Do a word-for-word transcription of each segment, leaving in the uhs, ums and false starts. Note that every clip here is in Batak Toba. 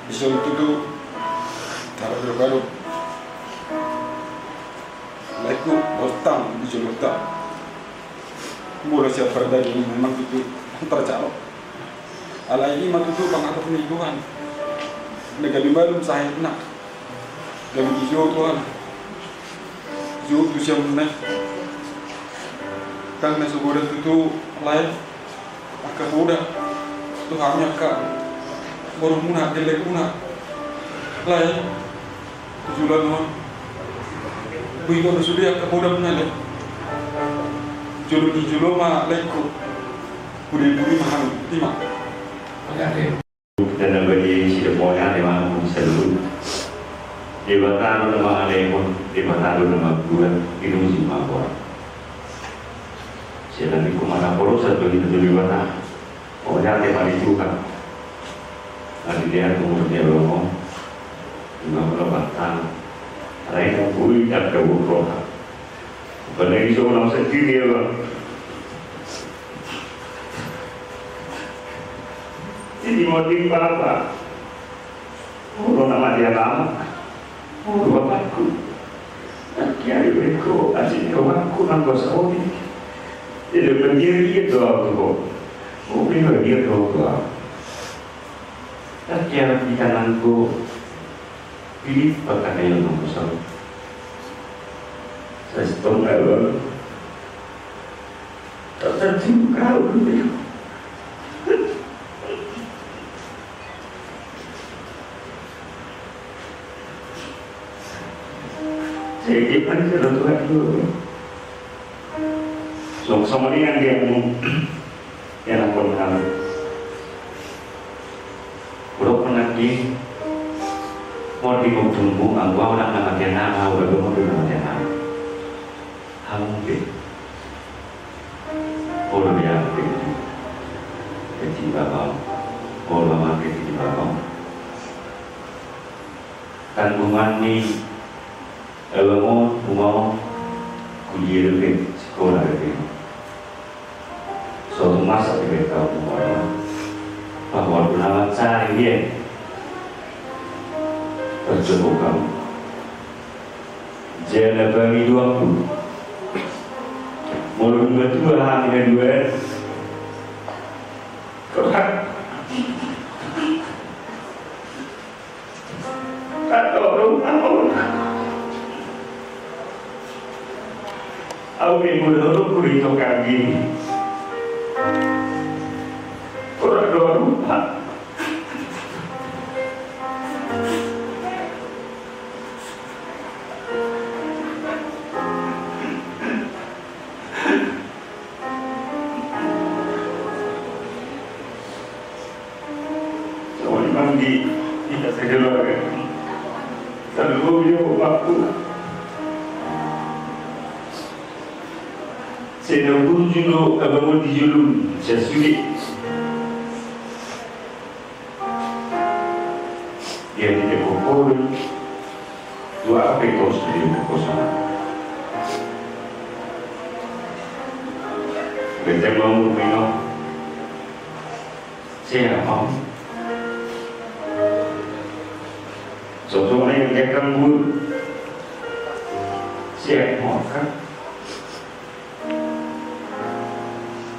Di son tutu, tara berbaru. Laengku, botang di Jolota. Molo sian pardaging memang tutu tarjalo. Alai i ma tutu pangarahon ni Tuhan. Na gabe malum sahitna. Gabe dijou Tuhan. Jou tu siamunna i. Ndang na so godang tutu lae angka poda tu hami angka borumuna, gellengmuna. Lae tu joloan on. Boi do sude angka podamuna lae. Jolo ni jolo ma laengku. Pudi-pudi ma hami. Ima. Oke. Dana bani sida mona de ma saluhut. Debata do na mangalehon, Debata do na mambuat, pinuji ma Ho. Sian nangkin ho ma na polosan do hita tu Debata. Mauliate ma di Tuhan. Mauliate ma di Tuhan. Ima molo batang. Alai na boi tanda roha. Apalagi so orang sedih dia bang. Jadi mau di apa? Ulo na mate anak, ulo bapakku. Nangkin ari beriko asik kawanku nang kuasa otik. Jadi pendirian doa tu ho. Mungkin bagian doa tu ho. Nangkin di kananku. Pilih pakaian nang kuasa otik. Saya setengah doang. Tak terjun kau dulu. Jadi, paling kalau Tuhan dulu. Songon i nangkin, ianakhon hami. Hudok nangkin, molo di ngolungmu, anggo ahu ndang na mate anak, ahu gabe molo na mate anak. Hamu pe. Olo be ahu pe. Kecil babau. Olo ahu pe kecil babau. Tanggungan ni abang on, rumah on, kuliah dope, sikola dope. So tung masa dope tau rumah on. Pahualu na mansari dia. Percobaan. Jala pangidoanku. Molo dung matua hami na dua. Tuhan. Ahu pe molo hurungku di tongkanggi. Kurang dua rupa. Songon i ma di hita sakeluarga. Tarlumobi do bapakku. Sai na burju do abang on di jolom sian sude. Dia di teko kori. Dua apa itu harus di teko kosong. Benteng mau minum. Siapa? Sosok yang dia kan bu. Siapa kan?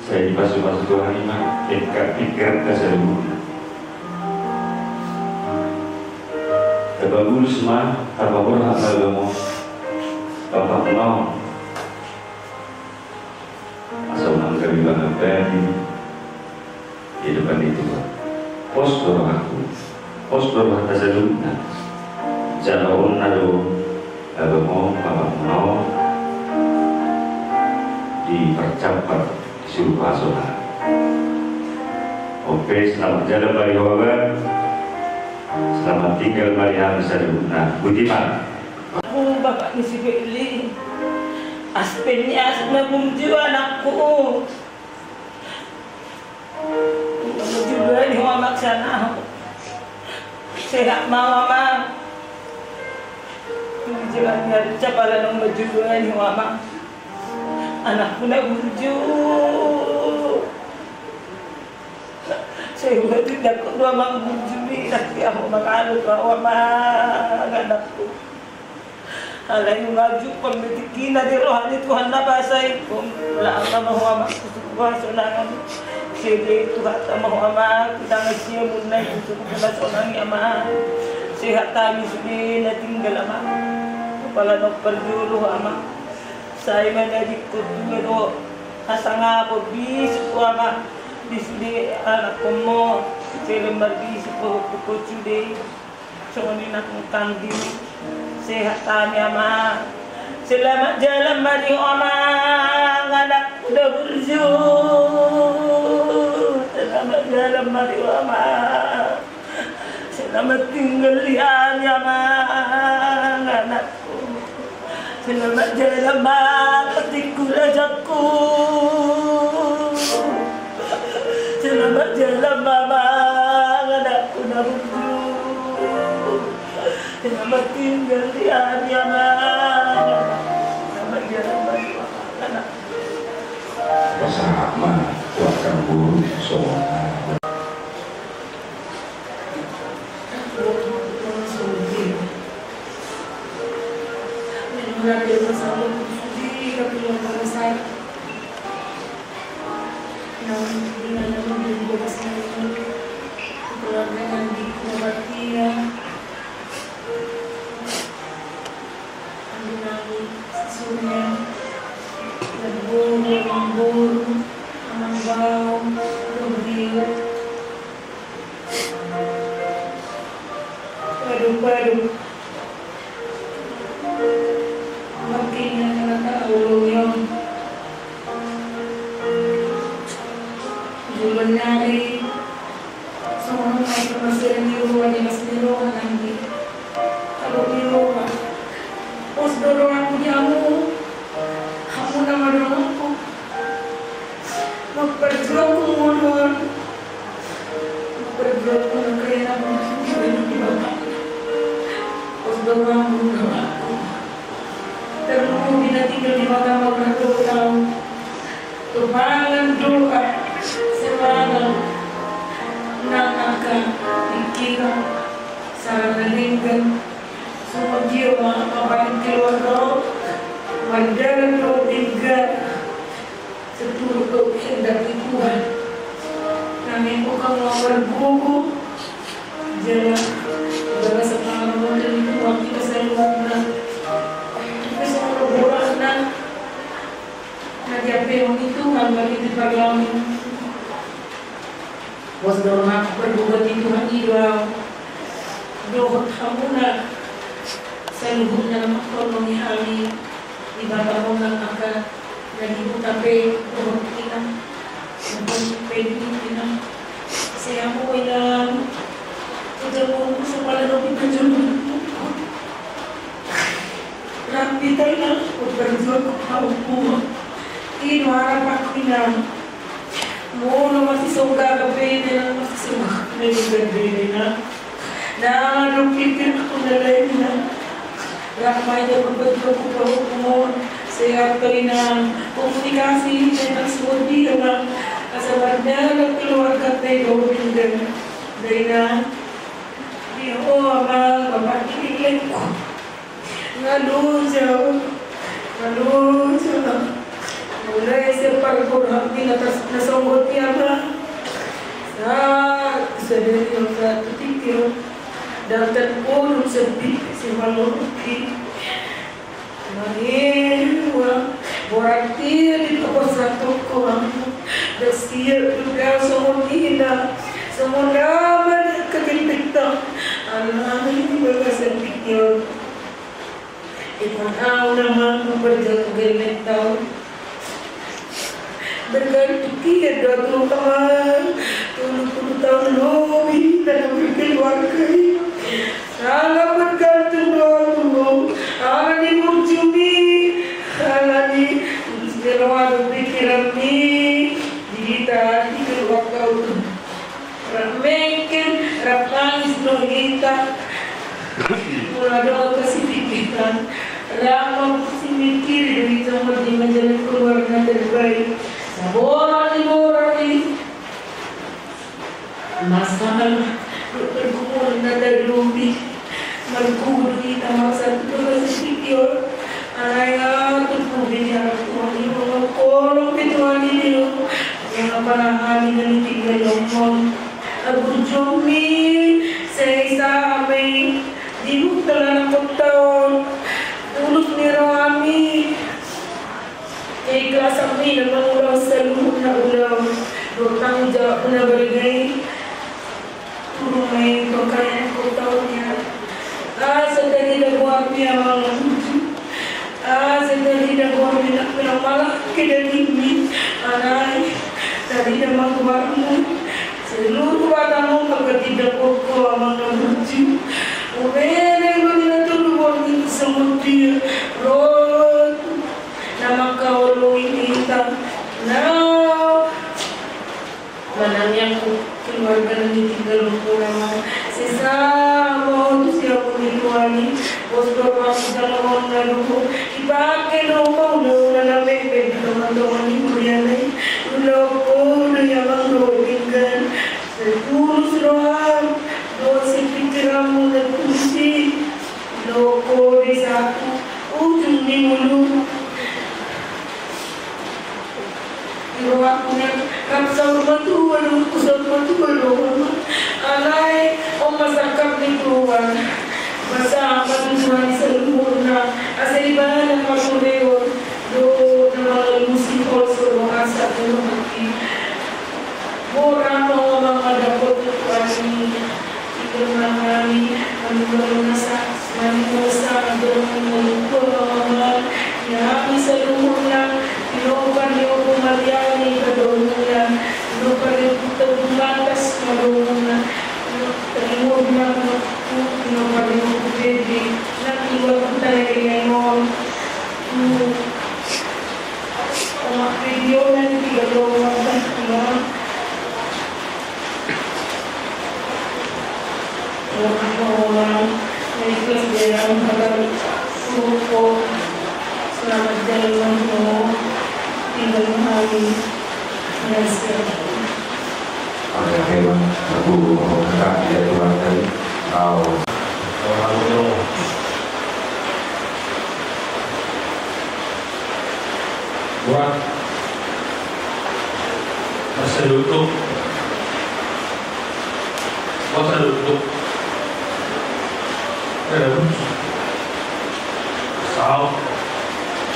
Sai dipasupasu Tuhan i ma, engka pingkiran saluhutna. Tapabulus ma, tapaborhat ma agama, bapakmuna on. Asa unang gabe mangabali di depan ni Tuhan. Pos do rohangku. Pos do rohanta saluhutna. Jala on na do, agama on, bapakmuna on, dipercepat di surga sona. Oke, selamat jalan ma di ho, Abang. Selamat tinggal ma di hami saluhutna. Boti ma. Ahu bapak ni si Feli. Aspen ni asap na burju anakku. Burju do ni ho, Amang, sian ahu. Sehat ma ho, Amang. Burju do ni, apala naung burju do ni ho, Amang. Anakku na burju. Sai huhatindangkon do amang burju i, nang pe ahu mangalusi ho amang anakku. Alai nunga jumpang be tingkina di roha ni Tuhan na pasaingkon. Ulaon ma ho amang tu surgo hasonangan. Sude Tuhanta ma ho amang tu tangan siamun na i tu surgo na sonang i amang. Sehat hami sude na tinggal amang. Pala na umparjolo ho amang. Sai manadingkon tu be do hasangapon bisuk ho amang. Di sude anakkonmu. Sai lam marbisuk ho tu sude. Songon i nang hutang di. Sehat hami amang. Selamat jalan ma di ho amang anakku na burju. Selamat jalan ma di ho amang. Selamat tinggal di hami amang anakku. Selamat jalan ma di ho rajakku. Selamat jalan ma amang anakku na burju. Selamat tinggal di hami amang. Selamat jalan ma di ho amang anakku. Pasahat ma tu angka boru songon. Keluarga nang di keluarga. Amang nang si Surya, amang boru, amang boru, amang bao, amang boru. Aduh, aduh. Makin yang kena tahu lo yang. Jualan nyari. Songon on ma i tu marsialan ni roha, jelas ni roha nangkin. Adong ni roha. Pos do rohangku di hamu. Hamu nama donganku. Mamperjuangku ngolungan. Mamperjuangku nang kaya na mungkin di bapa. Pos do rohangku di bapakku. Terlumobi na tinggal di bapa mau na dua tahun. Tumpangan doa, semangat, nang angka pikiran, saranna denggan, songon dia ma, mambahen keluarga, mardalan dohot denggan, seturut dohot kehendak ni Tuhan. Nang ingkon hamu margogo, jala, jala semangat, Tuhan, kita selalu, kita selalu berdoa, nang. Na diampehon ni Tuhan ma di parlami. Pos do rohangku, pargogo ni Tuhan i do ahu. Dohot hamuna saluhutna na mangkorhon hami. Di bapa muna angka na di huta pe dohot inang. Dohot pe di inang. Sai hamu inang. Udah mau sumpah dan opi tujuh. Rap hita inang, mamperjuangkon hamu. I do harapanku inang. Molo masisongga be inang, masisongga be inang. Na adong pikirku na lain inang. Rap ma inang mamperjuangkon hamu. Sehat do inang. Komunikasi inang suwon dia ma. Asa mardalan keluarga pe do inang. Da inang. Di ho amang, bapak ilengku. Nga loja, nga loja. Mulai sian parguru hami na tas-, na songgot i amang. Sa-, sadari on sa tu tingki on. Dapot podom sempit si maloloki. Mahewa, borat i di papasahat ho amang. Dang siap do au songon ina, songon ama di angka gelletan. Alani bagasan tingki on. Ingkon au nama mamperjuangkon gellengta on. Bergantung ia do tu amang. Tolu pulu taon lobi na berkeluarga i. Sangat bergantung do tu ho. Alani burjumi, alani burjumi roha do pikiranmi. Di hita di keluarga on. Rap mengken, rap nangis do hita. Molo adong angka sipikirna, rap ma sipikiri do hita molo di manjalo keluarga na terbaik. Sabola ni bola ni. Masalah dohot pergumulan na tadopi, margogo do hita marsatu dohot sipitior. Alai nga tutu be diharap Tuhan i mangoloi, be Tuhan i do. Jala pala hami na tinggal di son, abu jommi, sai sa ame di bukta lana kota on. Tulus ni rohami. Jadi kelas kami na mangulahon saluhutna ulaon dohot tanggung jawab na balga i. Turun ma i pangkarian kota on. Asa tarida goarmi amang na burju. Asa tarida goarmi na malangke dagingmi. Alai tarida ma goarmu. Seluruh batam on ma tarida goarmu amang na burju. Ubereng do na tolu borngin songon dia. Rot na mangkaholongi hita. Na manangiangkon keluarga na nitinggalhon muna ma. Sesa ma on tu siamun ni Tuhan i. Pos do roham tu joloan na dohot, dipake do ma ulaon na memet di tongatonga ni huria i. Ulaon do i amang dohot denggan. Setulus roham dohot sepikiranmu na tulus i. Ulaon do i sahat tu ujung ni ngolu. Di rohangku na rap saur matua do, saur matua do. Alai on ma sangkap ni Tuhan. Marsangkap ma tu Tuhan i saluhutna. Asa ibana ma patureon dohot na mangalusi holso dohot asa tu rohangki. Mora ma on amang mandapothon Tuhan i. Tinggal ma hami manungkun nasa, manungkun nasa, manungkun nasa. Ia hami saluhutna, pinompar ni Ompu Maria ni padaunna, pinompar ni Ompu Tadu Matas padaunna, pinompar ni Ompu, pinompar ni Ompu Febri, na tinggal tu tanah ini on. Omak video na di tiga puluh opat. Omak, omak, na ikhlas dia, omak, omak, selamat jalan, omak, tinggal hami. Oke, oke, Bang. Aku mau kakak dia tuan tadi. Au. Buat. Masa duduk. Masa duduk. Kada bus. Sao.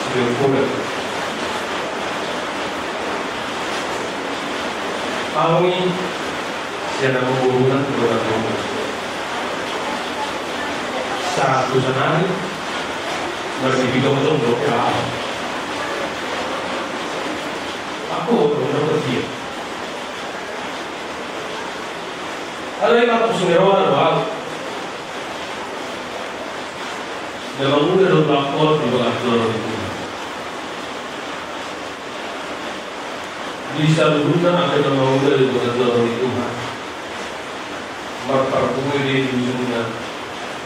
Sudah pulang. Kami sian na manggorunan tu dongan dongan. Satu senari. Masih di dongan dongan. Aku orang kecil. Alai mangapus ni roha do au. Na mangula do lakon di bagasan joro ni Tuhan. Di saluhutna angka na mangula di bagasan joro ni Tuhan. Marparbue do i di ujungna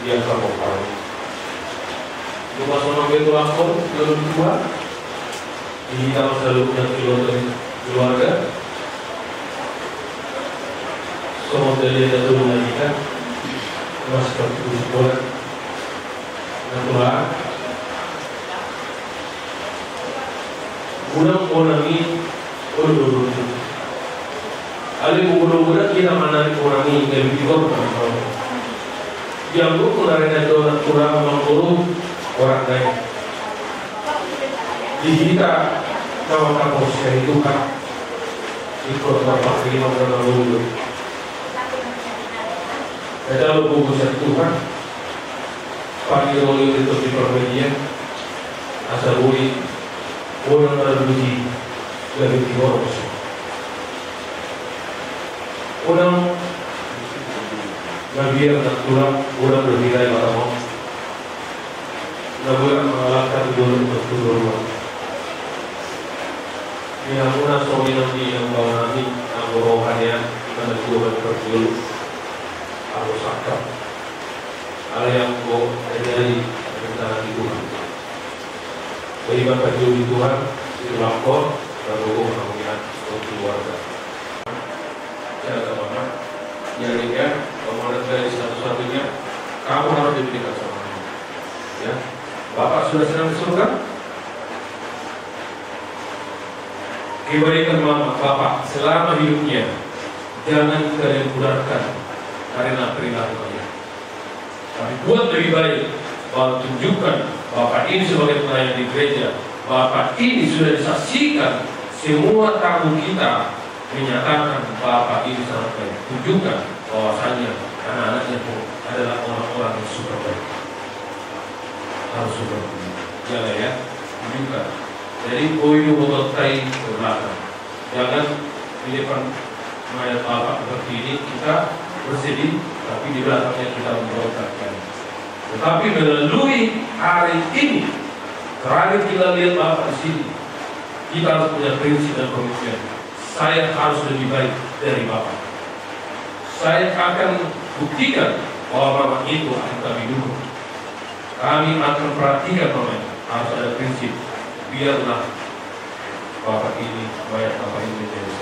di angka pomparan. Nunga sonang be tu lakon joro ni Tuhan. Di hita ma saluhutna keluarga, keluarga. Songon dia na tolu na hita, mas perpuluh sekolah. Natural. Unang bona mi, ulu ulu. Alai molo molo hita manang orang i gabe tigor manang. Diambil pun arena dona kurang mangkuru orang lain. Di hita na mangkaporseai Tuhan. Ikut bapak lima orang dulu. Kita lo buku Tuhan. Pagi roli itu di permedia. Asa bui. Orang terpuji. Gabe tigor. Unang mabiar natulang, unang bertirai maramot. Na boi mangalangka tu jolo, tu jolo. Di hamuna songon i nang di inang baoa nami, anggo roha nian, na dua bani parjolo. Anggo sangkap. Alai anggo terjadi, rencana di Tuhan. Jadi, Bapak Ibu di Tuhan, di Tuhan, Bapak Ibu, keluarga. Jaga mama. Jadi ya, komandan dari satu-satunya, kamu harus diberikan sama Tuhan. Ya, Bapak sudah senang di surga. Kebaikan mama, bapak selama hidupnya jangan kalian pudarkan karena perilaku kalian. Tapi buat lebih baik, bahwa tunjukkan Bapak ini sebagai pelayan di gereja. Bapak ini sudah disaksikan semua tamu kita menyatakan Bapak ini sangat baik. Tunjukkan bahwasanya anak-anaknya pun adalah orang-orang yang super baik. Harus super baik. Jaga ya. Tunjukkan. Jadi, poin bototai ke belakang. Jangan di depan mayat bapak seperti ini kita bersedih, tapi di belakangnya kita memberontak, ya. Tetapi melalui hari ini, terakhir kita lihat bapak di sini, kita harus punya prinsip dan komitmen. Saya harus lebih baik dari bapak. Saya akan buktikan bahwa mama itu akan kami dukung. Kami akan perhatikan mama itu. Harus ada prinsip. Biarlah bapak ini, mayat bapak ini menjadi